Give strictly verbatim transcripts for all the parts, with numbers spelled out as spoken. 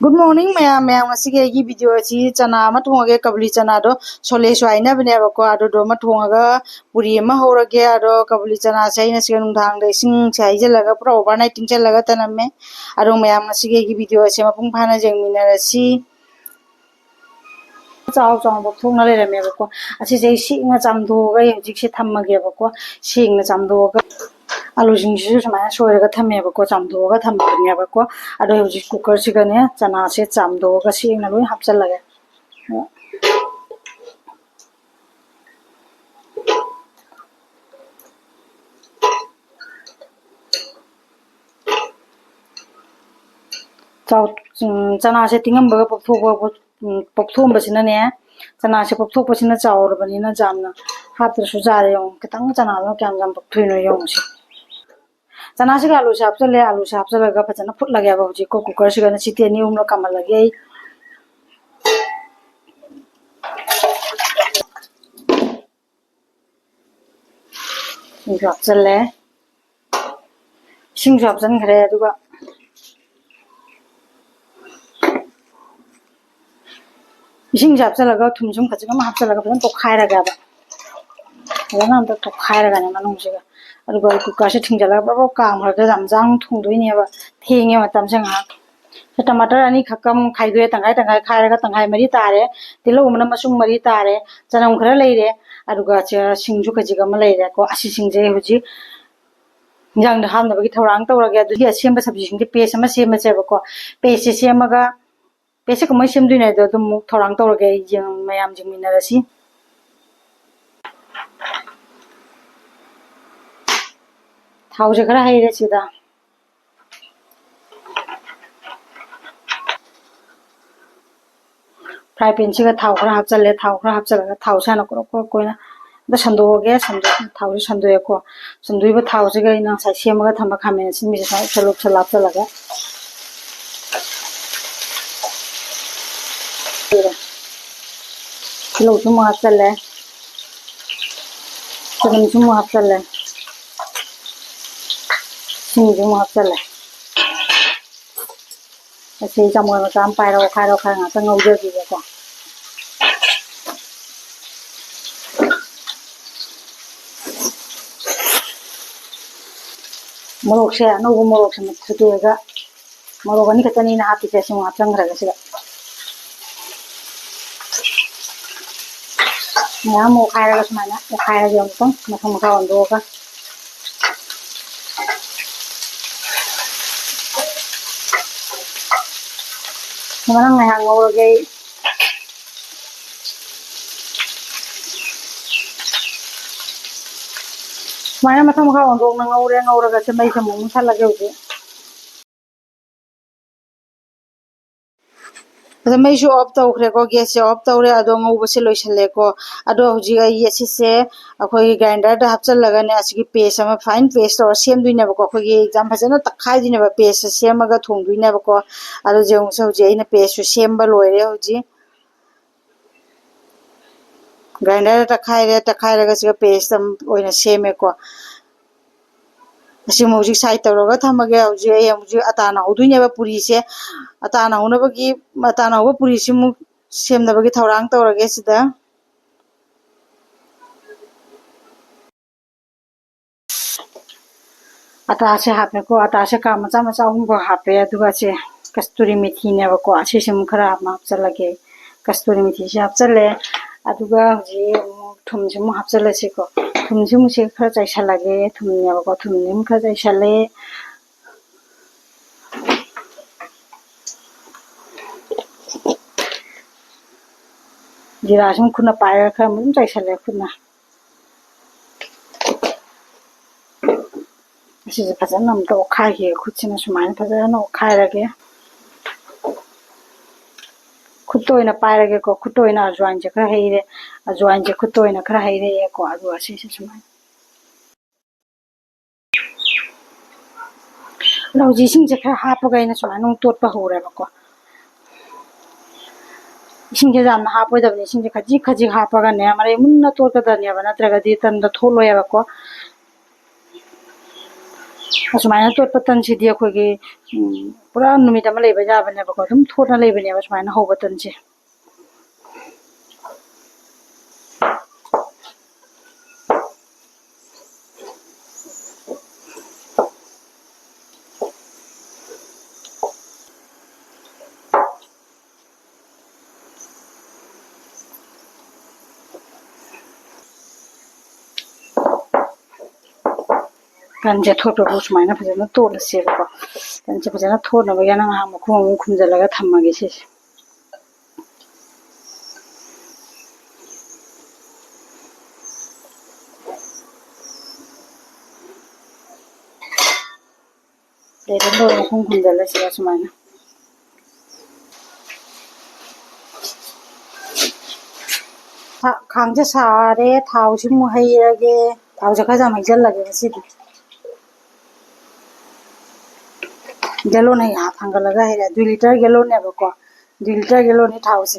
Good morning ꯃꯌꯥꯝ꯫ ꯃꯌꯥꯝ, ꯉꯁꯤꯒꯤ ꯑꯩꯒꯤ video ꯑꯁꯤ ꯆꯅꯥ ꯑꯃ ꯊꯣꯡꯉꯒꯦ꯫ ꯀꯕꯨꯂꯤ ꯆꯅꯥꯗꯣ ꯁꯣꯂꯦꯁꯨ ꯍꯥꯏꯅꯕꯅꯦꯕꯀꯣ, ꯑꯗꯨꯗꯣ ꯑꯃ ꯊꯣꯡꯉꯒ ꯄꯨꯔꯤ ꯑꯃ ꯍꯧꯔꯒꯦ꯫ ꯑꯗꯣ ꯀꯕꯨꯂꯤ ꯆꯅꯥꯁꯦ ꯑꯩꯅ ꯁꯤꯒ ꯅꯨꯡꯗꯥꯡꯗ ꯏꯁꯤꯡꯁꯦ ꯍꯩꯖꯤꯜꯂꯒ ꯄꯨꯔꯥ overnight ꯇꯤꯡꯁꯤꯜꯂꯒ ꯊꯝꯂꯝꯃꯦ꯫ ꯑꯗꯣ ꯃꯌꯥꯝ, ꯉꯁꯤꯒꯤ ꯑꯩꯒꯤ video ꯑꯁꯦ ꯃꯄꯨꯡ ꯐꯥꯅ ꯌꯦꯡꯃꯤꯟꯅꯔꯁꯤ꯫ ꯆꯥꯎ ꯆꯥꯎꯅ ꯄꯣꯞꯊꯣꯛꯅ ꯂꯩꯔꯝꯃꯦꯕꯀꯣ꯫ ꯑꯁꯤꯁꯦ ꯑꯩ ꯁꯦꯡꯅ ꯆꯥꯝꯊꯣꯛꯑꯒ ꯑꯩ ꯍꯧꯖꯤꯛꯁꯦ ꯊꯝꯃꯒꯦꯕꯀꯣ꯫ ꯁꯦꯡꯅ ꯆꯥꯝꯊꯣꯛꯑꯒ ꯑꯥꯂꯨꯁꯤꯡꯁꯤꯁꯨ ꯁꯨꯃꯥꯏꯅ ꯁꯣꯏꯔꯒ ꯊꯝꯃꯦꯕꯀꯣ, ꯆꯥꯝꯊꯣꯛꯑꯒ ꯊꯝꯕꯅꯦꯕꯀꯣ꯫ ꯑꯗꯣ ꯍꯧꯖꯤꯛ ꯀꯨꯀꯔꯁꯤꯒꯅꯦ ꯆꯅꯥꯁꯦ ꯆꯥꯝꯊꯣꯛꯑꯒ ꯁꯦꯡꯅ ꯂꯣꯏ ꯍꯥꯞꯆꯜꯂꯒꯦ꯫ ꯆꯥꯎ-, ꯎꯝ, ꯆꯅꯥꯁꯦ ꯇꯤꯡꯉꯝꯕꯒ ꯄꯣꯞꯊꯣꯛꯄ, ꯎꯝ, ꯄꯣꯞꯊꯣꯛꯑꯝꯕꯁꯤꯅꯅꯦ, ꯆꯅꯥꯁꯦ ꯄꯣꯞꯊꯣꯛꯄꯁꯤꯅ ꯆꯥꯎꯔꯕꯅꯤꯅ ꯌꯥꯝꯅ ꯍꯥꯞꯇ꯭ꯔꯁꯨ ꯌꯥꯔꯦ꯫ ꯌꯦꯡꯉꯨ, ꯈꯤꯇꯪ ꯆꯅꯥꯗꯨꯅ ꯀꯌꯥꯝ ꯌꯥꯝ ꯄꯣꯞꯊꯣꯛꯏꯅꯣ ꯌꯦꯡꯉꯨꯁꯦ꯫ ꯆꯅꯥꯁꯤꯒ ꯑꯥꯂꯨꯁꯦ ꯍꯥꯞꯆꯜꯂꯦ꯫ ꯑꯥꯂꯨꯁꯦ ꯍꯥꯞꯆꯜꯂꯒ ꯐꯖꯅ ꯐꯨꯠꯂꯒꯦꯕ ꯍꯧꯖꯤꯛꯀꯣ꯫ ꯀꯨꯀꯔꯁꯤꯒꯅ ꯁꯤꯇꯤ ꯑꯅꯤ ꯑꯍꯨꯝꯂꯛ ꯀꯥꯝꯍꯜꯂꯒꯦ ꯑꯩ꯫ ꯁꯤꯡꯁꯨ ꯍꯥꯞꯆꯜꯂꯦ, ꯏꯁꯤꯡꯁꯨ ꯍꯥꯞꯆꯟꯈ꯭ꯔꯦ꯫ ꯑꯗꯨꯒ ꯏꯁꯤꯡꯁꯦ ꯍꯥꯞꯆꯜꯂꯒ ꯊꯨꯝ ꯁꯨꯝ ꯈꯖꯤꯛ ꯑꯃ ꯍꯥꯞꯆꯜꯂꯒ ꯐꯖꯅ ꯇꯣꯠꯈꯥꯏꯔꯒꯦꯕ꯫ ꯐꯖꯅ ꯑꯝꯇ ꯇꯣꯠꯈꯥꯏꯔꯒꯅꯦ ꯃꯅꯨꯡꯁꯤꯒ꯫ ꯑꯗꯨꯒ ꯑꯩ ꯀꯨꯀꯔꯁꯦ ꯊꯤꯡꯖꯤꯜꯂꯒ ꯕ꯭ꯔꯣ ꯕ꯭ꯔꯣ ꯀꯥꯝꯈ꯭ꯔꯒ ꯌꯥꯝ ꯌꯥꯡꯅ ꯊꯣꯡꯗꯣꯏꯅꯦꯕ꯫ ꯊꯦꯡꯉꯦ ꯃꯇꯝꯁꯦ ꯉꯥꯏꯍꯥꯛ꯫ ꯁꯤ ꯇꯃꯥꯇꯔ ꯑꯅꯤꯈꯛ ꯑꯃꯨꯛ ꯈꯥꯏꯗꯣꯛꯑꯦ, ꯇꯪꯈꯥꯏ ꯇꯪꯈꯥꯏ ꯈꯥꯏꯔꯒ ꯇꯪꯈꯥꯏ ꯃꯔꯤ ꯇꯥꯔꯦ꯫ ꯇꯤꯜꯍꯧ ꯑꯃꯅ ꯃꯁꯨꯡ ꯃꯔꯤ ꯇꯥꯔꯦ꯫ ꯆꯅꯝ ꯈꯔ ꯂꯩꯔꯦ꯫ ꯑꯗꯨꯒ ꯁꯤ ꯁꯤꯡꯁꯨ ꯈꯖꯤꯛ ꯑꯃ ꯂꯩꯔꯦꯀꯣ꯫ ꯑꯁꯤꯁꯤꯡꯁꯦ ꯍꯧꯖꯤꯛ ꯏꯟꯖꯥꯡꯗ ꯍꯥꯞꯅꯕꯒꯤ ꯊꯧꯔꯥꯡ ꯇꯧꯔꯒꯦ꯫ ꯑꯗꯨꯒꯤ ꯑꯁꯦꯝꯕ ꯁꯕꯖꯤꯁꯤꯡꯁꯦ paste ꯑꯃ ꯁꯦꯝꯃꯁꯦꯕꯀꯣ꯫ Pasteꯁꯦ ꯁꯦꯝꯃꯒ, pasteꯁꯦ ꯀꯃꯥꯏꯅ ꯁꯦꯝꯗꯣꯏꯅꯣ ꯍꯥꯏꯗꯣ ꯑꯗꯨꯝ ꯑꯃꯨꯛ ꯊꯧꯔꯥꯡ ꯇꯧꯔꯒꯦ꯫ ꯑꯩ ꯌꯦꯡ-, ꯃꯌꯥꯝ ꯌꯦꯡꯃꯤꯟꯅꯔꯁꯤ꯫ ꯊꯥꯎꯁꯦ ꯈꯔ ꯍꯩꯔꯦ ꯁꯤꯗ꯫ Fry panꯁꯤꯒ ꯊꯥꯎ ꯈꯔ ꯍꯥꯞꯆꯜꯂꯦ꯫ ꯊꯥꯎ ꯈꯔ ꯍꯥꯞꯆꯜꯂꯒ ꯊꯥꯎꯁꯦ ꯍꯥꯟꯅ ꯀ꯭ꯔꯣꯛ ꯀ꯭ꯔꯣꯛ ꯀꯣꯏꯅ ꯑꯝꯇ ꯁꯟꯗꯣꯛꯑꯒꯦ꯫ ꯁꯟꯗꯣꯛ-, ꯊꯥꯎꯁꯦ ꯁꯟꯗꯣꯛꯑꯦꯀꯣ꯫ ꯁꯟꯗꯣꯛꯏꯕ ꯊꯥꯎꯁꯤꯒ ꯑꯩꯅ ꯉꯁꯥꯏ ꯁꯦꯝꯃꯒ ꯊꯝꯕ ꯈꯥꯃꯦꯟ ꯑꯁꯤꯟꯕꯤꯁꯦ ꯁꯨꯃꯥꯏꯅ ꯎꯞꯁꯜꯂ ꯎꯞꯁꯜꯂ ꯍꯥꯞꯆꯜꯂꯒ, ꯇꯤꯜꯍꯧꯁꯨ ꯑꯃꯨꯛ ꯍꯥꯞꯆꯜꯂꯦ, ꯆꯅꯝꯁꯨ ꯑꯃꯨꯛ ꯍꯥꯞꯆꯜꯂꯦ, ꯁꯤꯡꯁꯨ ꯑꯃꯨꯛ ꯍꯥꯞꯆꯜꯂꯦ꯫ ꯑꯁꯤ ꯆꯥꯃꯁ ꯃꯆꯥ ꯑꯃ ꯄꯥꯏꯔꯒ ꯑꯣꯠꯈꯥꯏꯔ ꯑꯣꯠꯈꯥꯏꯔ ꯉꯥꯛꯇꯪ ꯉꯧꯖꯈꯤꯒꯦꯀꯣ꯫ ꯃꯣꯔꯣꯛꯁꯦ, ꯑꯅꯧꯕ ꯃꯣꯔꯣꯛꯁꯦ ꯁꯨꯇꯣꯛꯑꯒ, ꯃꯣꯔꯣꯛ ꯑꯅꯤ ꯈꯛꯇꯅꯤꯅ ꯍꯥꯞꯄꯤꯁꯦ, ꯁꯤꯃꯨꯛ ꯍꯥꯞꯆꯟꯈ꯭ꯔꯒꯦ ꯁꯤꯗ꯫ ꯃꯌꯥꯝ ꯑꯃꯨꯛ ꯑꯣꯠꯈꯥꯏꯔꯒ ꯁꯨꯃꯥꯏꯅ ꯑꯣꯠꯈꯥꯏꯔꯒꯦ ꯑꯃꯨꯛꯇꯪ, ꯃꯊꯪ ꯃꯈꯥ ꯑꯣꯟꯊꯣꯛꯑꯒ꯫ ꯁꯨꯃꯥꯏꯅ ꯉꯥꯏꯍꯥꯛ ꯉꯧꯔꯒꯦ ꯑꯩ꯫ ꯁꯨꯃꯥꯏꯅ ꯃꯊꯪ ꯃꯈꯥ ꯑꯣꯟꯊꯣꯛꯅ ꯉꯧꯔꯦ꯫ ꯉꯧꯔꯒ ꯁꯦ ꯃꯩꯁꯦ ꯑꯃꯨꯛ ꯃꯨꯠꯊꯠꯂꯒꯦ ꯍꯧꯖꯤꯛ꯫ ꯑꯗꯣ ꯃꯩꯁꯨ off ꯇꯧꯈ꯭ꯔꯦꯀꯣ, gas ꯁꯦ off ꯇꯧꯔꯦ꯫ ꯑꯗꯣ ꯉꯧꯕꯁꯦ ꯂꯣꯏꯁꯜꯂꯦꯀꯣ꯫ ꯑꯗꯣ ꯍꯧꯖꯤꯛ ꯑꯩ ꯑꯁꯤꯁꯦ ꯑꯩꯈꯣꯏꯒꯤ grinder ꯗ ꯍꯥꯞꯆꯜꯂꯒꯅꯦ, ꯑꯁꯤꯒꯤ paste ꯑꯃ, fine paste ꯇꯧꯔ ꯁꯦꯝꯗꯣꯏꯅꯦꯕꯀꯣ꯫ ꯑꯩꯈꯣꯏꯒꯤ ꯌꯥꯝ ꯐꯖꯅ ꯇꯛꯈꯥꯏꯗꯣꯏꯅꯦꯕ, paste ꯁꯦ ꯁꯦꯝꯃꯒ ꯊꯣꯡꯗꯣꯏꯅꯦꯕꯀꯣ꯫ ꯑꯗꯣ ꯌꯦꯡꯉꯨꯁꯦ, ꯍꯧꯖꯤꯛ ꯑꯩꯅ paste ꯁꯨ ꯁꯦꯝꯕ ꯂꯣꯏꯔꯦ꯫ ꯍꯧꯖꯤꯛ grinder ꯗ ꯇꯛꯈꯥꯏꯔꯦ, ꯇꯛꯈꯥꯏꯔꯒ ꯁꯤꯒ paste ꯑꯃ ꯑꯣꯏꯅ ꯁꯦꯝꯃꯦꯀꯣ꯫ ꯑꯁꯤꯃꯨꯛ ꯍꯧꯖꯤꯛ side ꯇꯧꯔꯒ ꯊꯝꯃꯒꯦ꯫ ꯍꯧꯖꯤꯛ ꯑꯩ ꯍꯧꯖꯤꯛ ꯑꯇꯥꯅ ꯍꯧꯗꯣꯏꯅꯦꯕ ꯄꯨꯔꯤꯁꯦ꯫ ꯑꯇꯥꯅ ꯍꯧꯅꯕꯒꯤ, ꯑꯇꯥꯅ ꯍꯧꯕ ꯄꯨꯔꯤꯁꯤꯃꯨꯛ ꯁꯦꯝꯅꯕꯒꯤ ꯊꯧꯔꯥꯡ ꯇꯧꯔꯒꯦ ꯁꯤꯗ꯫ ꯑꯇꯥꯁꯦ ꯍꯥꯞꯄꯦꯀꯣ꯫ ꯑꯇꯥꯁꯦ ꯀꯥ ꯃꯆꯥ ꯃꯆꯥ ꯑꯍꯨꯝꯈꯛ ꯍꯥꯞꯄꯦ꯫ ꯑꯗꯨꯒ ꯁꯦ ꯀꯁꯇꯨꯔꯤ ꯃꯦꯊꯤꯅꯦꯕꯀꯣ, ꯑꯁꯤꯁꯤꯃꯨꯛ ꯈꯔ ꯑꯃ ꯍꯥꯞꯆꯜꯂꯒꯦ꯫ ꯀꯁꯇꯨꯔꯤ ꯃꯦꯊꯤꯁꯦ ꯍꯥꯞꯆꯜꯂꯦ꯫ ꯑꯗꯨꯒ ꯍꯧꯖꯤꯛ ꯑꯃꯨꯛ ꯊꯨꯝꯁꯤꯃꯨꯛ ꯍꯥꯞꯆꯜꯂꯁꯤꯀꯣ꯫ ꯊꯨꯝꯁꯤꯃꯨꯛꯁꯦ ꯈꯔ ꯆꯥꯏꯁꯜꯂꯒꯦ꯫ ꯊꯨꯝꯅꯦꯕꯀꯣ, ꯊꯨꯝꯁꯤꯃꯨꯛ ꯈꯔ ꯆꯥꯏꯁꯜꯂꯦ꯫ ꯖꯤꯔꯥꯁꯤ ꯁꯨꯝ ꯈꯨꯠꯅ ꯄꯥꯏꯔꯒ ꯈꯔ ꯑꯗꯨꯝ ꯆꯥꯏꯁꯜꯂꯦ ꯈꯨꯠꯅ꯫ ꯑꯁꯤꯁꯦ ꯐꯖꯅ ꯑꯝꯇ ꯑꯣꯠꯈꯥꯏꯈꯤꯒꯦ꯫ ꯈꯨꯠꯁꯤꯅ ꯁꯨꯃꯥꯏꯅ ꯐꯖꯅ ꯑꯣꯠꯈꯥꯏꯔꯒꯦ꯫ ꯈꯨꯠꯇ ꯑꯣꯏꯅ ꯄꯥꯏꯔꯒꯦꯀꯣ꯫ ꯈꯨꯠꯇ ꯑꯣꯏꯅ ꯑꯖꯋꯥꯏꯟꯁꯦ ꯈꯔ ꯍꯩꯔꯦ꯫ ꯑꯖꯋꯥꯏꯟꯁꯦ ꯈꯨꯠꯇ ꯑꯣꯏꯅ ꯈꯔ ꯍꯩꯔꯛꯑꯦꯀꯣ꯫ ꯑꯗꯨꯒ ꯑꯁꯤꯁꯦ ꯁꯨꯃꯥꯏꯅ ꯑꯗꯣ ꯍꯧꯖꯤꯛ ꯏꯁꯤꯡꯁꯦ ꯈꯔ ꯍꯥꯞꯄꯒ ꯑꯩꯅ ꯁꯨꯃꯥꯏꯅ ꯑꯃꯨꯛ ꯇꯣꯠꯄ ꯍꯧꯔꯦꯕꯀꯣ꯫ ꯏꯁꯤꯡꯁꯦ ꯌꯥꯝꯅ ꯍꯥꯞꯄꯣꯏꯗꯕꯅꯤ, ꯏꯁꯤꯡꯁꯦ ꯈꯖꯤꯛ ꯈꯖꯤꯛ ꯍꯥꯞꯄꯒꯅꯦ ꯃꯔꯩ ꯃꯨꯟꯅ ꯇꯣꯠꯀꯗꯕꯅꯦꯕ, ꯅꯠꯇ꯭ꯔꯒꯗꯤ ꯇꯟꯗꯣ ꯊꯣꯠꯂꯣꯏꯕꯀꯣ꯫ ꯑꯁꯨꯃꯥꯏꯅ ꯇꯣꯠꯄ ꯇꯟꯁꯤꯗꯤ ꯑꯩꯈꯣꯏꯒꯤ, ꯎꯝ, ꯄꯨꯔꯥ ꯅꯨꯃꯤꯠ ꯑꯃ ꯂꯩꯕ ꯌꯥꯕꯅꯦꯕꯀꯣ, ꯑꯗꯨꯝ ꯊꯣꯠꯅ ꯂꯩꯕꯅꯦꯕ ꯁꯨꯃꯥꯏꯅ ꯍꯧꯕ ꯇꯟꯁꯦ꯫ ꯇꯟꯁꯦ ꯊꯣꯠꯄꯕꯨ ꯁꯨꯃꯥꯏꯅ ꯐꯖꯅ ꯇꯣꯠꯂꯁꯦꯕꯀꯣ꯫ ꯇꯟꯁꯦ ꯐꯖꯅ ꯊꯣꯠꯅꯕꯒꯤ ꯅꯪ ꯉꯥꯏꯍꯥꯛ ꯃꯈꯨꯝ ꯑꯃꯨꯛ ꯈꯨꯝꯖꯤꯜꯂꯒ ꯊꯝꯃꯒꯦ ꯁꯤꯁꯦ꯫ ꯂꯩꯔꯝ ꯂꯣꯏꯔꯦ, ꯃꯈꯨꯝ ꯈꯨꯝꯖꯤꯜꯂꯁꯤꯔ ꯁꯨꯃꯥꯏꯅ꯫ ꯊꯥ-, ꯈꯥꯡꯁꯦ ꯁꯥꯔꯦ, ꯊꯥꯎꯁꯤ ꯑꯃꯨꯛ ꯍꯩꯔꯒꯦ꯫ ꯊꯥꯎꯁꯦ ꯈꯔ ꯌꯥꯝ ꯍꯩꯖꯤꯜꯂꯒꯦ ꯉꯁꯤꯗꯤ꯫ ꯒꯦꯂꯣꯟ ꯍꯩ ꯊꯥꯡꯒꯠꯂꯒ ꯍꯩꯔꯦ꯫ ꯑꯗꯨ ꯂꯤꯇꯔ ꯒꯦꯂꯣꯟꯅꯦꯕꯀꯣ꯫ ꯑꯗꯨ ꯂꯤꯇꯔ ꯒꯦꯂꯣꯟꯅꯤ ꯊꯥꯎꯁꯦ꯫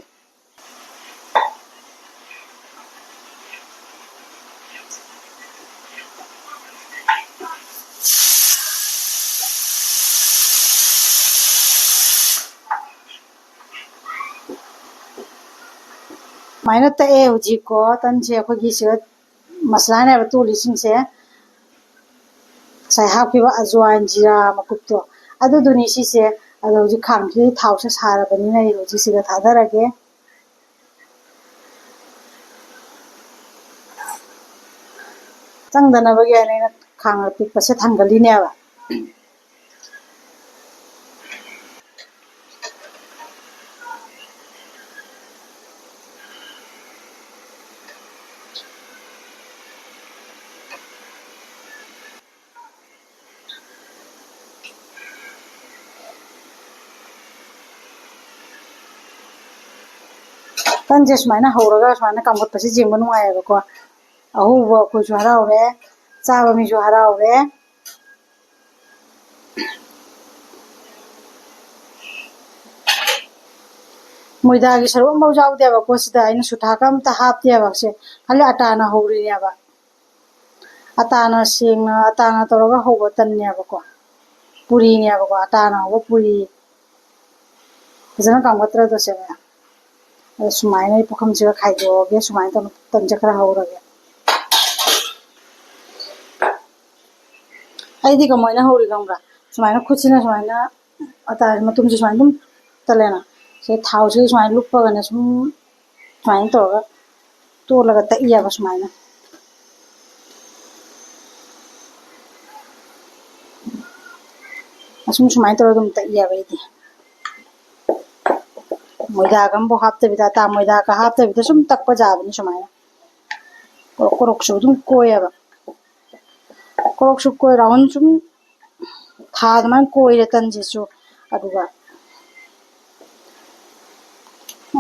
ꯁꯨꯃꯥꯏꯅ ꯇꯛꯑꯦ ꯍꯧꯖꯤꯛꯀꯣ꯫ ꯇꯟꯁꯦ ꯑꯩꯈꯣꯏꯒꯤ ꯁꯤꯗ ꯃꯁꯂꯥꯅꯦꯕ ꯇꯣꯠꯂꯤꯁꯤꯡꯁꯦ, ꯉꯁꯥꯏ ꯍꯥꯞꯈꯤꯕ ꯑꯖꯋꯥꯏꯟ, ꯖꯤꯔꯥ ꯃꯀꯨꯞꯇꯣ, ꯑꯗꯨꯗꯨꯅꯤ ꯁꯤꯁꯦ꯫ ꯑꯗꯣ ꯍꯧꯖꯤꯛ ꯈꯥꯡꯁꯤꯗ ꯊꯥꯎꯁꯦ ꯁꯥꯔꯕꯅꯤꯅ ꯑꯩ ꯍꯧꯖꯤꯛ ꯁꯤꯗ ꯊꯥꯗꯔꯒꯦ꯫ ꯆꯪꯗꯅꯕꯒꯤ ꯍꯥꯏꯅ ꯑꯩꯅ ꯈꯥꯡ ꯑꯄꯤꯛꯄꯁꯦ ꯊꯥꯡꯒꯠꯂꯤꯅꯦꯕ꯫ ꯇꯟꯁꯦ ꯁꯨꯃꯥꯏꯅ ꯍꯧꯔꯒ ꯁꯨꯃꯥꯏꯅ ꯀꯥꯝꯈꯠꯄꯁꯦ ꯌꯦꯡꯕ ꯅꯨꯡꯉꯥꯏꯌꯦꯕꯀꯣ꯫ ꯑꯍꯧꯕ ꯑꯩꯈꯣꯏꯁꯨ ꯍꯔꯥꯎꯔꯦ, ꯆꯥꯕ ꯃꯤꯁꯨ ꯍꯔꯥꯎꯔꯦ꯫ ꯃꯣꯏꯗꯥꯒꯤ ꯁꯔꯨꯛ ꯑꯃꯐꯥꯎ ꯌꯥꯎꯗꯦꯕꯀꯣ ꯁꯤꯗ꯫ ꯑꯩꯅ ꯁꯨꯊꯥꯛꯀ ꯑꯝꯇ ꯍꯥꯞꯇꯦꯕ꯫ ꯁꯦ ꯈꯜꯂꯤ ꯑꯇꯥꯅ ꯍꯧꯔꯤꯅꯦꯕ꯫ ꯑꯇꯥꯅ ꯁꯦꯡꯅ, ꯑꯇꯥꯅ ꯇꯧꯔꯒ ꯍꯧꯕ ꯇꯟꯅꯦꯕꯀꯣ, ꯄꯨꯔꯤꯅꯦꯕꯀꯣ, ꯑꯇꯥꯅ ꯍꯧꯕ ꯄꯨꯔꯤ꯫ ꯐꯖꯅ ꯀꯥꯝꯒꯠꯇ꯭ꯔꯗꯣ ꯁꯦ ꯃꯌꯥꯝ꯫ ꯑꯗꯣ ꯁꯨꯃꯥꯏꯅ ꯑꯩ ꯄꯨꯈꯝꯁꯤꯒ ꯈꯥꯏꯗꯣꯛꯑꯒꯦ, ꯁꯨꯃꯥꯏꯅ ꯇꯧꯅ ꯇꯟꯁꯦ ꯈꯔ ꯍꯧꯔꯒꯦ꯫ ꯑꯩꯗꯤ ꯀꯃꯥꯏꯅ ꯍꯧꯔꯤ ꯈꯪꯕ꯭ꯔꯥ? ꯁꯨꯃꯥꯏꯅ ꯈꯨꯠꯁꯤꯅ ꯁꯨꯃꯥꯏꯅ ꯑꯇꯥ ꯃꯇꯨꯝꯁꯦ ꯁꯨꯃꯥꯏꯅ ꯑꯗꯨꯝ ꯇꯜꯂꯦꯅ꯫ ꯁꯤ ꯊꯥꯎꯁꯤꯒ ꯁꯨꯃꯥꯏꯅ ꯂꯨꯞꯄꯒꯅꯦ ꯁꯨꯝ ꯁꯨꯃꯥꯏꯅ ꯇꯧꯔꯒ ꯇꯣꯠꯂꯒ ꯇꯛꯏꯌꯦꯕ ꯁꯨꯃꯥꯏꯅ꯫ ꯑꯁꯨꯝ ꯁꯨꯃꯥꯏꯅ ꯇꯧꯔꯒ ꯑꯗꯨꯝ ꯇꯛꯏꯌꯦꯕ ꯑꯩꯗꯤ꯫ ꯃꯣꯏꯗꯥꯒ ꯑꯃꯐꯥꯎ ꯍꯥꯞꯇꯕꯤꯗ, ꯑꯇꯥ ꯃꯣꯏꯗꯥꯒ ꯍꯥꯞꯇꯕꯤꯗ ꯁꯨꯝ ꯇꯛꯄ ꯌꯥꯕꯅꯤ ꯁꯨꯃꯥꯏꯅ꯫ ꯀꯣꯔꯣꯛ ꯀꯣꯔꯣꯛꯁꯨ ꯑꯗꯨꯝ ꯀꯣꯏꯌꯦꯕ꯫ ꯀꯣꯔꯣꯛꯁꯨ ꯀꯣꯏ, ꯔꯥꯎꯟ ꯁꯨꯝ ꯊꯥ ꯑꯗꯨꯃꯥꯏꯅ ꯀꯣꯏꯔꯦ ꯇꯟꯁꯤꯁꯨ꯫ ꯑꯗꯨꯒ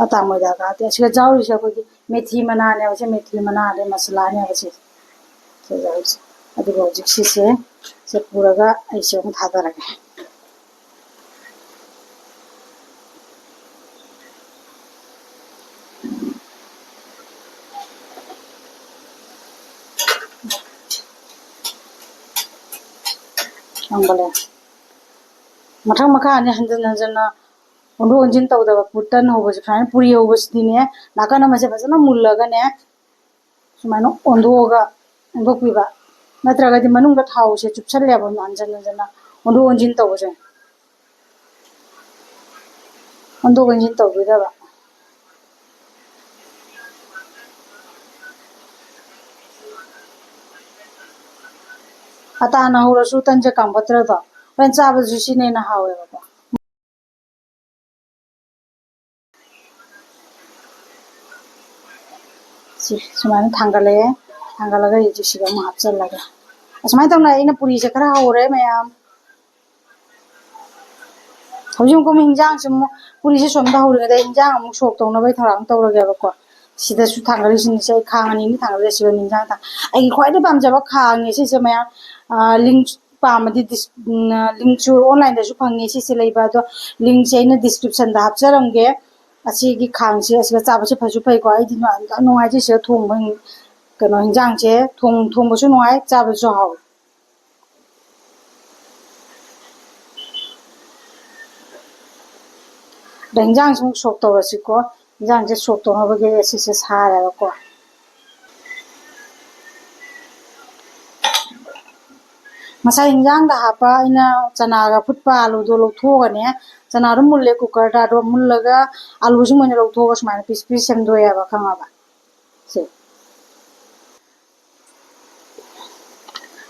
ꯑꯇꯥ ꯃꯣꯏꯗꯥꯒ ꯍꯥꯞꯇꯦ꯫ ꯑꯁꯤꯒ ꯌꯥꯎꯔꯤꯁꯦ ꯑꯩꯈꯣꯏꯒꯤ ꯃꯦꯊꯤ ꯃꯅꯥꯅꯦꯕ, ꯁꯤ ꯃꯦꯊꯤ ꯃꯅꯥ ꯑꯗꯩ ꯃꯁꯥꯂꯥꯅꯦꯕ ꯁꯤ꯫ ꯁꯤ ꯌꯥꯎꯔꯤꯁꯦ꯫ ꯑꯗꯨꯒ ꯍꯧꯖꯤꯛ ꯁꯤꯁꯦ, ꯁꯤ ꯄꯨꯔꯒ ꯑꯩꯁꯦ ꯑꯃꯨꯛ ꯊꯥꯗꯔꯒꯦ꯫ ꯈꯪꯕꯅꯦ꯫ ꯃꯊꯪ ꯃꯈꯥ ꯑꯅꯤ ꯍꯟꯖꯤꯟ ꯍꯟꯖꯤꯟꯅ ꯑꯣꯟꯊꯣꯛ ꯑꯣꯟꯁꯤꯟ ꯇꯧꯗꯕ꯫ ꯄꯨ-, ꯇꯟ ꯍꯧꯕꯁꯦ ꯁꯨꯃꯥꯏꯅ, ꯄꯨꯔꯤ ꯍꯧꯕꯁꯤꯗꯤꯅꯦ, ꯅꯥꯀꯟ ꯑꯃꯁꯦ ꯐꯖꯅ ꯃꯨꯜꯂꯒꯅꯦ, ꯁꯨꯃꯥꯏꯅ ꯑꯣꯟꯊꯣꯛꯑꯒ, ꯑꯣꯟꯊꯣꯛꯄꯤꯕ꯫ ꯅꯠꯇ꯭ꯔꯒꯗꯤ ꯃꯅꯨꯡꯗ ꯊꯥꯎꯁꯦ ꯆꯨꯞꯁꯜꯂꯦꯕ, ꯍꯟꯖꯤꯟ ꯍꯟꯖꯤꯟꯅ ꯑꯣꯟꯊꯣꯛ ꯑꯣꯟꯁꯤꯟ ꯇꯧꯕꯁꯦ꯫ ꯑꯣꯟꯊꯣꯛ ꯑꯣꯟꯁꯤꯟ ꯇꯧꯕꯤꯗꯕ꯫ ꯑꯇꯥꯅ ꯍꯧꯔꯁꯨ ꯇꯟꯁꯦ ꯀꯥꯝꯒꯠꯇ꯭ꯔꯗꯣ, ꯍꯣꯔꯦꯟ ꯆꯥꯕꯗꯁꯨ ꯁꯤꯅ ꯍꯦꯟꯅ ꯍꯥꯎꯋꯦꯕꯀꯣ꯫ ꯁꯤ ꯁꯨꯃꯥꯏꯅ ꯊꯥꯡꯒꯠꯂꯛꯑꯦ꯫ ꯊꯥꯡꯒꯠꯂꯒ ꯍꯧꯖꯤꯛ ꯁꯤꯗ ꯑꯃꯨꯛ ꯍꯥꯞꯆꯜꯂꯒꯦ꯫ ꯑꯁꯨꯃꯥꯏꯅ ꯇꯧꯅ ꯑꯩꯅ ꯄꯨꯔꯤꯁꯦ ꯈꯔ ꯍꯧꯔꯦ ꯃꯌꯥꯝ꯫ ꯍꯧꯖꯤꯛ ꯑꯃꯨꯛ ꯍꯤꯟꯖꯥꯡꯁꯦ ꯑꯃꯨꯛ, ꯄꯨꯔꯤꯁꯦ ꯁꯣꯝꯗ ꯍꯧꯔꯤꯉꯩꯗ ꯍꯤꯟꯖꯥꯡ ꯑꯃꯨꯛ ꯁꯣꯛ ꯇꯧꯅꯕꯒꯤ ꯊꯧꯔꯥꯡ ꯇꯧꯔꯒꯦꯕꯀꯣ꯫ ꯁꯤꯗꯁꯨ ꯊꯥꯡꯒꯠꯂꯤꯁꯤꯡꯁꯦ ꯑꯩ ꯈꯥꯡ ꯑꯅꯤꯅꯤ ꯊꯥꯡꯒꯠꯂꯤꯁꯦ, ꯁꯤꯗ ꯍꯤꯟꯖꯥꯡ ꯊꯥꯡ-, ꯑꯩꯒꯤ ꯈ꯭ꯋꯥꯏꯗꯩ ꯄꯥꯝꯖꯕ ꯈꯥꯡꯅꯦ ꯁꯤꯁꯦ ꯃꯌꯥꯝ꯫ ꯑꯥ, link ꯄꯥꯝꯃꯗꯤ ꯗꯤꯁ-, ꯎꯝ, link ꯁꯨ online ꯗꯁꯨ ꯐꯪꯉꯦ ꯁꯤꯁꯦ ꯂꯩꯕ, ꯑꯗꯣ link ꯁꯦ ꯑꯩꯅ description ꯗ ꯍꯥꯞꯆꯔꯝꯒꯦ꯫ ꯑꯁꯤꯒꯤ ꯈꯥꯡꯁꯦ ꯑꯁꯤꯒ ꯆꯥꯕꯁꯦ ꯐꯁꯨ ꯐꯩꯀꯣ꯫ ꯑꯩꯗꯤ ꯌꯥꯝ ꯅꯨꯡꯉꯥꯏꯖꯩ ꯁꯤꯗ ꯊꯣꯡꯕ꯫ ꯀꯩꯅꯣ, ꯍꯤꯟꯖꯥꯡꯁꯦ ꯊꯣꯡ-, ꯊꯣꯡꯕꯁꯨ ꯅꯨꯡꯉꯥꯏ, ꯆꯥꯕꯁꯨ ꯍꯥꯎꯏ꯫ ꯑꯗ ꯍꯤꯟꯖꯥꯡꯁꯤ ꯑꯃꯨꯛ ꯁꯣꯛ ꯇꯧꯔꯁꯤꯀꯣ꯫ ꯍꯤꯟꯖꯥꯡꯁꯦ ꯁꯣꯛ ꯇꯧꯅꯕꯒꯤ ꯑꯁꯤꯁꯦ ꯁꯥꯔꯦꯕꯀꯣ꯫ ꯉꯁꯥꯏ ꯍꯤꯟꯖꯥꯡꯗ ꯍꯥꯞꯄ ꯑꯩꯅ ꯆꯅꯥꯒ ꯐꯨꯠꯄ ꯑꯥꯂꯨꯗꯣ ꯂꯧꯊꯣꯛꯑꯒꯅꯦ, ꯆꯅꯥꯗꯣ ꯃꯨꯜꯂꯦ ꯀꯨꯀꯔꯗ, ꯑꯗꯣ ꯃꯨꯜꯂꯒ ꯑꯥꯂꯨꯁꯤꯡ ꯑꯣꯏꯅ ꯂꯧꯊꯣꯛꯑꯒ ꯁꯨꯃꯥꯏꯅ ꯄꯤꯁ ꯄꯤꯁ ꯁꯦꯝꯗꯣꯛꯑꯦꯕ, ꯈꯪꯉꯕ? ꯁꯦ꯫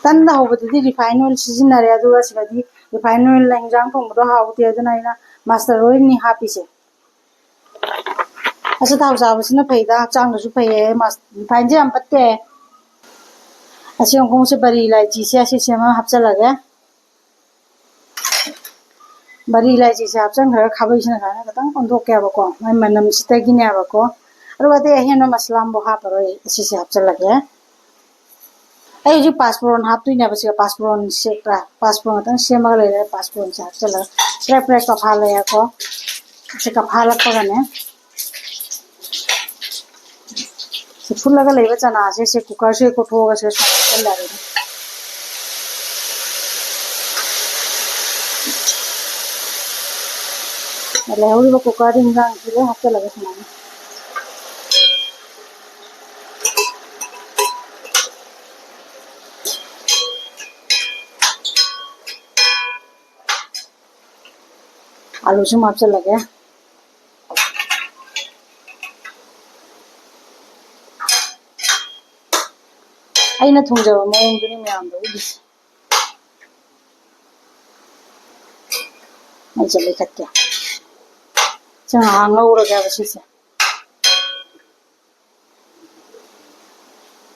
ꯇꯟꯗ ꯍꯧꯕꯗꯗꯤ ꯔꯤꯐꯥꯏꯟ ꯑꯣꯏꯜ ꯁꯤꯖꯤꯟꯅꯔꯦ, ꯑꯗꯨꯒ ꯁꯤꯗꯗꯤ ꯔꯤꯐꯥꯏꯟ ꯑꯣꯏꯜꯅ ꯍꯤꯟꯖꯥꯡ ꯊꯣꯡꯕꯗꯣ ꯍꯥꯎꯇꯦ, ꯑꯗꯨꯅ ꯑꯩꯅ ꯃꯁꯇꯔ ꯑꯣꯏꯜꯅꯤ ꯍꯥꯞꯄꯤꯁꯦ꯫ ꯑꯆꯥꯊꯥꯎ ꯆꯥꯕꯁꯤꯅ ꯐꯩꯗ, ꯍꯛꯆꯥꯡꯗꯁꯨ ꯐꯩꯌꯦ꯫ ꯃꯁ-, ꯔꯤꯐꯥꯏꯟꯁꯦ ꯌꯥꯝ ꯐꯠꯇꯦ꯫ ꯑꯁꯤ ꯈꯣꯡꯁꯦ ꯕꯔꯤ ꯏꯂꯥꯏꯆꯤꯁꯦ ꯑꯁꯤꯁꯦ ꯑꯃ ꯍꯥꯞꯆꯜꯂꯒꯦ꯫ ꯕꯔꯤ ꯏꯂꯥꯏꯆꯤꯁꯦ ꯍꯥꯞꯆꯟꯈ꯭ꯔꯒ ꯈꯥꯕꯩꯁꯤꯅ ꯁꯨꯃꯥꯏꯅ ꯈꯤꯇꯪ ꯑꯣꯟꯊꯣꯛꯀꯦꯕꯀꯣ, ꯃꯥꯏ ꯃꯅꯝꯁꯤꯗꯒꯤꯅꯦꯕꯀꯣ꯫ ꯑꯗꯨꯒ ꯑꯇꯩ ꯑꯍꯦꯟꯕ ꯃꯁꯂꯥ ꯑꯃꯐꯥꯎ ꯍꯥꯞꯄꯔꯣꯏ, ꯑꯁꯤꯁꯦ ꯍꯥꯞꯆꯜꯂꯒꯦ꯫ ꯑꯩ ꯍꯧꯖꯤꯛ ꯄꯥꯁꯄꯣꯔꯟ ꯍꯥꯞꯇꯣꯏꯅꯦꯕ꯫ ꯁꯤꯒ ꯄꯥꯁꯄꯣꯔꯟ ꯁꯦ-, ꯄꯥꯁꯄꯣꯔꯟ ꯈꯛꯇꯪ ꯁꯦꯝꯃꯒ ꯂꯩꯔꯦ꯫ ꯄꯥꯁꯄꯣꯔꯟꯁꯦ ꯍꯥꯞꯆꯜꯂꯒ ꯄ꯭ꯔꯦꯛ ꯄ꯭ꯔꯦꯛ ꯀꯞꯍꯜꯂꯦꯀꯣ꯫ ꯁꯤ ꯀꯞꯍꯜꯂꯛꯄꯒꯅꯦ, ꯁꯤ ꯐꯨꯠꯂꯒ ꯂꯩꯕ ꯆꯅꯥꯁꯦ ꯁꯤ ꯀꯨꯀꯔꯁꯦ ꯀꯣꯠꯊꯣꯛꯑꯒ ꯁꯤꯗ ꯁꯨꯃꯥꯏꯅ ꯍꯥꯞꯆꯜꯂꯒꯦ꯫ ꯂꯩꯍꯧꯔꯤꯕ ꯀꯨꯀꯔꯗ ꯏꯟꯖꯥꯡꯁꯤ ꯂꯣꯏ ꯍꯥꯞꯆꯜꯂꯒꯦ ꯁꯨꯃꯥꯏꯅ꯫ ꯑꯥꯂꯨꯁꯨ ꯑꯃꯨꯛ ꯍꯥꯞꯆꯜꯂꯒꯦ꯫ ꯑꯩꯅ ꯊꯣꯡꯖꯕ ꯃꯑꯣꯡꯗꯨꯅꯤ ꯃꯌꯥꯝꯗ ꯎꯠꯂꯤꯁꯦ꯫ ꯃꯩꯁꯦ ꯂꯩꯈꯠꯀꯦ꯫ ꯁꯤ ꯉꯥꯏꯍꯥꯛ ꯉꯧꯔꯒꯦꯕ ꯁꯤꯁꯦ꯫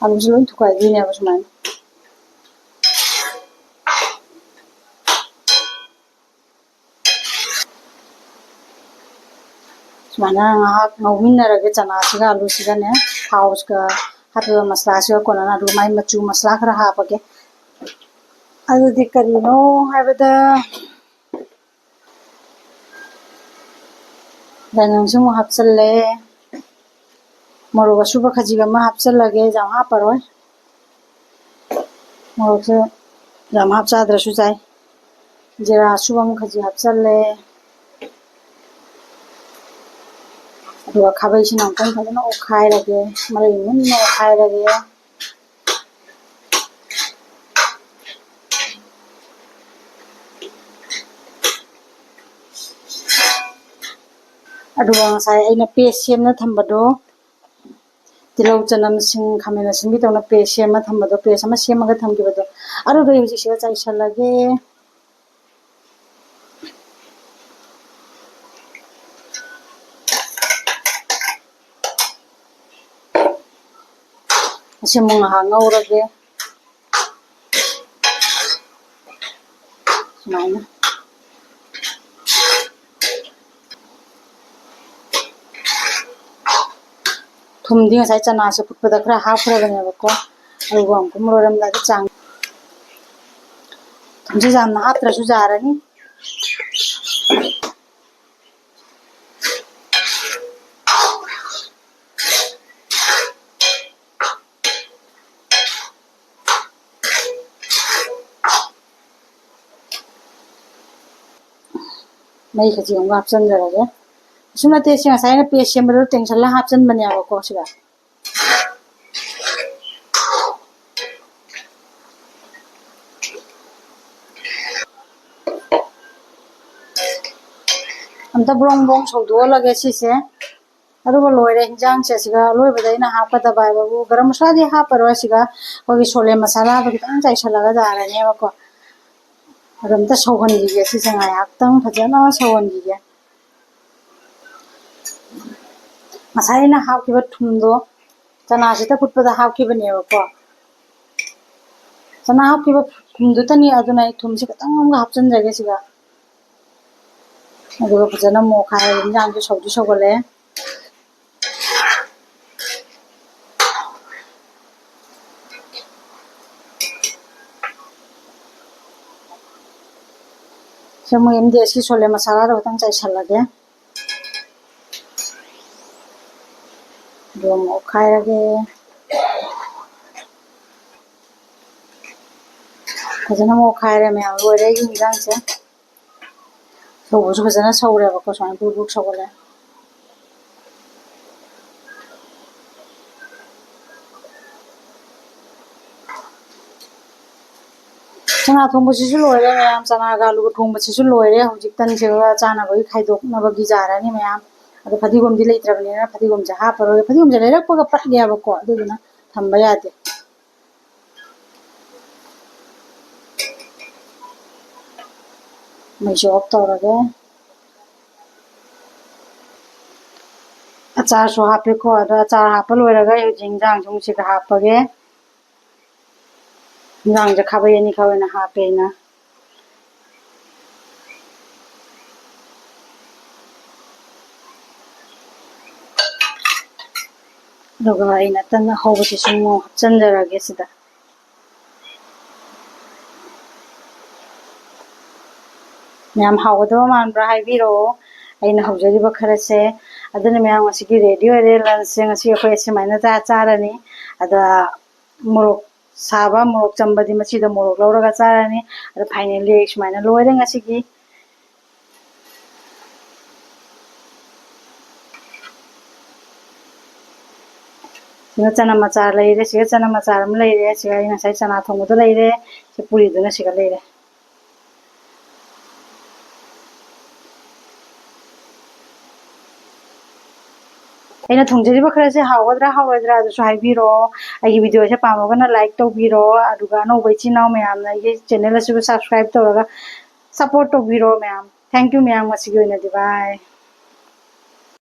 ꯑꯂꯨꯁꯦ ꯂꯣꯏ ꯊꯨꯒꯥꯏꯗꯣꯏꯅꯦꯕ ꯁꯨꯃꯥꯏꯅ꯫ ꯁꯨꯃꯥꯏꯅ ꯉꯥꯏꯍꯥꯛ ꯉꯧꯃꯤꯟꯅꯔꯒꯦ ꯆꯅꯥꯁꯤꯒ ꯑꯂꯨꯁꯤꯒꯅꯦ, ꯊꯥꯎꯁꯤꯒ ꯍꯥꯞꯄꯤꯕ ꯃꯁꯂꯥꯁꯤꯒ ꯀꯣꯟꯅꯅ, ꯑꯗꯨꯒ ꯃꯥꯏ ꯃꯆꯨ ꯃꯁꯂꯥ ꯈꯔ ꯍꯥꯞꯄꯒꯦ꯫ ꯑꯗꯨꯗꯤ ꯀꯔꯤꯅꯣ ꯍꯥꯏꯕꯗ, ꯆꯅꯝꯁꯨ ꯑꯃꯨꯛ ꯍꯥꯞꯆꯜꯂꯦ꯫ ꯃꯣꯔꯣꯛ ꯑꯁꯨꯕ ꯈꯖꯤꯛ ꯑꯃ ꯍꯥꯞꯆꯜꯂꯒꯦ, ꯌꯥꯝ ꯍꯥꯞꯄꯔꯣꯏ꯫ ꯃꯣꯔꯣꯛꯁꯦ ꯌꯥꯝ ꯍꯥꯞꯆꯗ꯭ꯔꯁꯨ ꯌꯥꯏ꯫ ꯖꯤꯔꯥ ꯑꯁꯨꯕ ꯑꯃ ꯈꯖꯤꯛ ꯍꯥꯞꯆꯜꯂꯦ꯫ ꯑꯗꯨꯒ ꯈꯥꯕꯩꯁꯤꯅ ꯑꯃꯨꯛꯇꯪ ꯐꯖꯅ ꯑꯣꯠꯈꯥꯏꯔꯒꯦ, ꯃꯔꯩ ꯃꯨꯟꯅ ꯑꯣꯠꯈꯥꯏꯔꯒꯦ꯫ ꯑꯗꯨꯒ ꯉꯁꯥꯏ ꯑꯩꯅ paste ꯁꯦꯝꯅ ꯊꯝꯕꯗꯣ, ꯇꯤꯜꯍꯧ, ꯆꯅꯝ, ꯁꯤꯡ, ꯈꯥꯃꯦꯟ ꯑꯁꯤꯟꯕꯤ ꯇꯧꯅ paste ꯁꯦꯝꯃ ꯊꯝꯕꯗꯣ, paste ꯑꯃ ꯁꯦꯝꯃꯒ ꯊꯝꯈꯤꯕꯗꯣ, ꯑꯗꯨꯗꯣ ꯑꯩ ꯍꯧꯖꯤꯛꯁꯤꯗ ꯆꯥꯏꯁꯜꯂꯒꯦ꯫ ꯑꯁꯤ ꯑꯃꯨꯛ ꯉꯥꯏꯍꯥꯛ ꯉꯧꯔꯒꯦ꯫ ꯁꯨꯃꯥꯏꯅ꯫ ꯊꯨꯝꯗꯤ ꯉꯁꯥꯏ ꯆꯅꯥꯁꯦ ꯐꯨꯠꯄꯗ ꯈꯔ ꯍꯥꯞꯈ꯭ꯔꯕꯅꯦꯕꯀꯣ, ꯑꯗꯨꯒ ꯑꯃꯨꯛꯀ ꯂꯣꯏꯔꯝꯗꯥꯏꯗ ꯆꯥꯡ꯫ ꯊꯨꯝꯁꯦ ꯌꯥꯝꯅ ꯍꯥꯞꯇ꯭ꯔꯁꯨ ꯌꯥꯔꯅꯤ꯫ ꯃꯩ ꯈꯖꯤꯛ ꯑꯃꯨꯛ ꯍꯥꯞꯆꯤꯟꯖꯔꯒꯦ꯫ ꯑꯁꯨꯝ ꯅꯠꯇꯦ, ꯁꯤ ꯉꯁꯥꯏ ꯑꯩꯅ paste ꯁꯦꯝꯕꯗꯣ ꯇꯦꯡꯁꯜꯂ ꯍꯥꯞꯆꯤꯟꯕꯅꯦꯕꯀꯣ ꯁꯤꯗ꯫ ꯑꯝꯇ ꯕ꯭ꯔꯣꯡ ꯕ꯭ꯔꯣꯡ ꯁꯧꯗꯣꯛꯍꯜꯂꯒꯦ ꯁꯤꯁꯦ꯫ ꯑꯗꯨꯒ ꯂꯣꯏꯔꯦ ꯍꯤꯟꯖꯥꯡꯁꯦ꯫ ꯑꯁꯤꯒ ꯑꯂꯣꯏꯕꯗ ꯑꯩꯅ ꯍꯥꯞꯀꯗꯕ ꯍꯥꯏꯕꯕꯨ ꯒꯔꯝ ꯃꯁꯥꯂꯥꯗꯤ ꯍꯥꯞꯄꯔꯣꯏ꯫ ꯑꯁꯤꯒ ꯑꯩꯈꯣꯏꯒꯤ ꯁꯣꯂꯦ ꯃꯁꯥꯂꯥꯗꯣ ꯈꯤꯇꯪ ꯆꯥꯏꯁꯜꯂꯒ ꯌꯥꯔꯅꯦꯕꯀꯣ꯫ ꯑꯗꯣ ꯑꯝꯇ ꯁꯧꯍꯟꯈꯤꯒꯦ ꯁꯤꯁꯦ, ꯉꯥꯏꯍꯥꯛꯇꯪ ꯐꯖꯅ ꯁꯧꯍꯟꯈꯤꯒꯦ꯫ ꯉꯁꯥꯏ ꯑꯩꯅ ꯍꯥꯞꯈꯤꯕ ꯊꯨꯝꯗꯣ ꯆꯅꯥꯁꯤꯗ ꯐꯨꯠꯄꯗ ꯍꯥꯞꯈꯤꯕꯅꯦꯕꯀꯣ꯫ ꯆꯅꯥ ꯍꯥꯞꯈꯤꯕ ꯊꯨꯝꯗꯨꯇꯅꯤ, ꯑꯗꯨꯅ ꯑꯩ ꯊꯨꯝꯁꯦ ꯈꯤꯇꯪ ꯑꯃꯒ ꯍꯥꯞꯆꯤꯟꯖꯒꯦ ꯁꯤꯒ꯫ ꯑꯗꯨꯒ ꯐꯖꯅ ꯃꯣꯛꯈꯥꯏꯔꯒ ꯏꯟꯖꯥꯡꯁꯨ ꯁꯧꯗꯤ ꯁꯧꯒꯠꯂꯦ꯫ ꯁꯤ ꯃꯣꯏ ꯑꯦꯝ ꯗꯤ ꯑꯦꯁꯀꯤ ꯁꯣꯂꯦ ꯃꯁꯥꯂꯥꯗꯣ ꯈꯤꯇꯪ ꯆꯥꯏꯁꯜꯂꯒꯦ꯫ ꯑꯃꯨꯛ ꯑꯣꯠꯈꯥꯏꯔꯒꯦ꯫ ꯐꯖꯅ ꯑꯃꯨꯛ ꯑꯣꯠꯈꯥꯏꯔꯦ ꯃꯌꯥꯝ, ꯂꯣꯏꯔꯦ ꯑꯩꯒꯤ ꯏꯟꯖꯥꯡꯁꯦ꯫ ꯁꯧꯕꯁꯨ ꯐꯖꯅ ꯁꯧꯔꯦꯕꯀꯣ, ꯁꯨꯃꯥꯏꯅ ꯕꯨꯛ ꯕꯨꯛ ꯁꯧꯒꯠꯂꯦ꯫ ꯆꯅꯥ ꯊꯣꯡꯕꯁꯤꯁꯨ ꯂꯣꯏꯔꯦ ꯃꯌꯥꯝ, ꯆꯅꯥꯒ ꯑꯂꯨꯒ ꯊꯣꯡꯕꯁꯤꯁꯨ ꯂꯣꯏꯔꯦ꯫ ꯍꯧꯖꯤꯛ ꯇꯟꯁꯤꯒ ꯆꯥꯅꯕꯒꯤ ꯈꯥꯏꯗꯣꯛꯅꯕꯒꯤ ꯌꯥꯔꯅꯤ ꯃꯌꯥꯝ꯫ ꯑꯗꯣ ꯐꯗꯤꯒꯣꯝꯗꯤ ꯂꯩꯇ꯭ꯔꯕꯅꯤꯅ ꯐꯗꯤꯒꯣꯝꯁꯦ ꯍꯥꯞꯄꯔꯣꯏ꯫ ꯐꯗꯤꯒꯣꯝꯁꯦ ꯂꯩꯔꯛꯄꯒ ꯄꯠꯂꯦꯕꯀꯣ, ꯑꯗꯨꯗꯨꯅ ꯊꯝꯕ ꯌꯥꯗꯦ꯫ ꯃꯩꯁꯦ off ꯇꯧꯔꯒꯦ꯫ ꯑꯆꯥꯔꯁꯨ ꯍꯥꯞꯄꯦꯀꯣ꯫ ꯑꯗꯣ ꯑꯆꯥꯔ ꯍꯥꯞꯄ ꯂꯣꯏꯔꯒ ꯑꯩ ꯍꯧꯖꯤꯛ ꯏꯟꯖꯥꯡꯁꯦ ꯑꯃꯨꯛ ꯁꯤꯗ ꯍꯥꯞꯄꯒꯦ꯫ ꯏꯟꯖꯥꯡꯁꯦ ꯈꯥꯕꯩ ꯑꯅꯤꯈꯛ ꯑꯣꯏꯅ ꯍꯥꯞꯄꯦ ꯑꯩꯅ꯫ ꯑꯗꯨꯒ ꯑꯩꯅ ꯇꯟ ꯑꯍꯧꯕꯁꯤꯁꯨ ꯑꯃꯨꯛ ꯍꯥꯞꯆꯤꯟꯖꯔꯒꯦ ꯁꯤꯗ꯫ ꯃꯌꯥꯝ ꯍꯥꯎꯒꯗꯕ ꯃꯥꯟꯕ꯭ꯔꯥ ꯍꯥꯏꯕꯤꯔꯛꯑꯣ, ꯑꯩꯅ ꯍꯧꯖꯔꯤꯕ ꯈꯔꯁꯦ꯫ ꯑꯗꯨꯅ ꯃꯌꯥꯝ, ꯉꯁꯤꯒꯤ ready ꯑꯣꯏꯔꯦ lunchꯁꯦ꯫ ꯉꯁꯤ ꯑꯩꯈꯣꯏ ꯑꯁꯨꯃꯥꯏꯅ ꯆꯥ ꯆꯥꯔꯅꯤ꯫ ꯑꯗ ꯃꯣꯔꯣꯛ ꯁꯥꯕ, ꯃꯣꯔꯣꯛ ꯆꯝꯕꯗꯤ ꯃꯆꯤꯗ ꯃꯣꯔꯣꯛ ꯂꯧꯔꯒ ꯆꯥꯔꯅꯤ꯫ ꯑꯗ finally ꯑꯩ ꯁꯨꯃꯥꯏꯅ ꯂꯣꯏꯔꯦ ꯉꯁꯤꯒꯤ꯫ ꯁꯤꯒ ꯆꯅꯝ ꯑꯆꯥꯔ ꯂꯩꯔꯦ, ꯁꯤꯒ ꯆꯅꯝ ꯑꯆꯥꯔ ꯑꯃ ꯂꯩꯔꯦ, ꯁꯤꯒ ꯑꯩ ꯉꯁꯥꯏ ꯆꯅꯥ ꯊꯣꯡꯕꯗꯣ ꯂꯩꯔꯦ, ꯁꯤ ꯄꯨꯔꯤꯗꯨꯅ ꯁꯤꯒ ꯂꯩꯔꯦ꯫ ꯑꯩꯅ ꯊꯣꯡꯖꯔꯤꯕ ꯈꯔꯁꯦ ꯍꯥꯎꯒꯗ꯭ꯔꯥ ꯍꯥꯎꯔꯣꯏꯗ꯭ꯔꯥ ꯑꯗꯨꯁꯨ ꯍꯥꯏꯕꯤꯔꯛꯑꯣ꯫ ꯑꯩꯒꯤ videoꯁꯦ ꯄꯥꯝꯃꯒꯅ like ꯇꯧꯕꯤꯔꯣ, ꯑꯗꯨꯒ ꯑꯅꯧꯕ ꯏꯆꯤꯟ ꯏꯅꯥꯎ ꯃꯌꯥꯝꯅ ꯑꯩꯒꯤ channel ꯑꯁꯤꯕꯨ subscribe ꯇꯧꯔꯒ support ꯇꯧꯕꯤꯔꯣ ꯃꯌꯥꯝ꯫ Thank you ꯃꯌꯥꯝ, ꯉꯁꯤꯒꯤ ꯑꯣꯏꯅꯗꯤ bye꯫